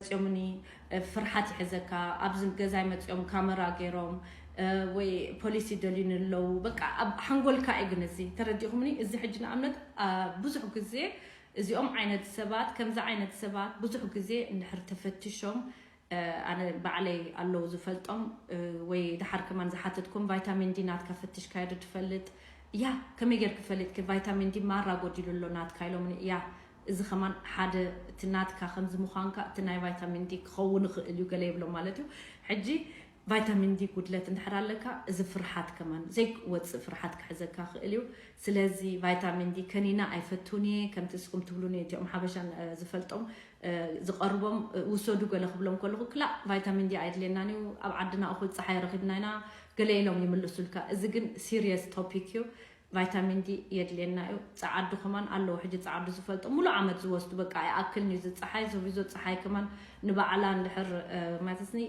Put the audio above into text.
መፅኦምኒ፣ ፍርሓት ይሕዘካ። ኣብዚ ገዛይ መፅኦም ካመራ ገይሮም ወይ ፖሊስ ይደልዩኒ ኣለዉ። በቃ ኣብ ሓንጎልካ እዩ። ግን እዚ ተረዲኹምኒ? እዚ ሕጂ ንኣብነት ብዙሕ ግዜ እዚኦም ዓይነት ሰባት፣ ከምዚ ዓይነት ሰባት ብዙሕ ግዜ እንድሕር ተፈትሾም፣ ኣነ ባዕለይ ኣለዉ ዝፈልጦም፣ ወይ ደሓር ከማን ዝሓተትኩም፣ ቫይታሚን ዲ ናትካ ፈትሽካዮ ዶ ትፈልጥ? ያ፣ ከመይ ጌርኪ ፈሊጥኪ? ቫይታሚን ዲ ማራ ጎዲሉ ኣሎ ናትካ ኢሎምኒ። ያ፣ እዚ ከማን ሓደ፣ እቲ ናትካ ከምዚ ምዃንካ፣ እቲ ናይ ቫይታሚን ዲ ክኸውን ይኽእል እዩ ገለ ይብሎ ማለት እዩ። ሕጂ ቫይታሚን ዲ ጉድለት እንድሕር ኣለካ፣ እዚ ፍርሓት ከማን ዘይወፅእ ፍርሓት ክሕዘካ ክእል እዩ። ስለዚ ቫይታሚን ዲ ከኒና ኣይፈቱን እየ፣ ከምቲ እስኩም ትብሉኒ እቲኦም ሓበሻን ዝፈልጦም ዝቐርቦም ውሰዱ ገለ ክብሎም ከለኹ፣ ክላእ ቫይታሚን ዲ ኣይድልየናን እዩ፣ ኣብ ዓድና እኹል ፀሓይ ረኺብና ኢና ገለ ኢሎም ይምልሱልካ። እዚ ግን ሲሪየስ ቶፒክ እዩ። ቫይታሚን ዲ የድልየና እዩ። ፀዓዱ ከማን ኣለዉ ሕጂ፣ ፀዓዱ ዝፈልጦ ሙሉ ዓመት ዝወስዱ፣ በቃ ኣይኣክልን እዩ። እዚ ፀሓይ ዞቢዞ ፀሓይ ከማን ንባዕላ እንድሕር ማለትኒ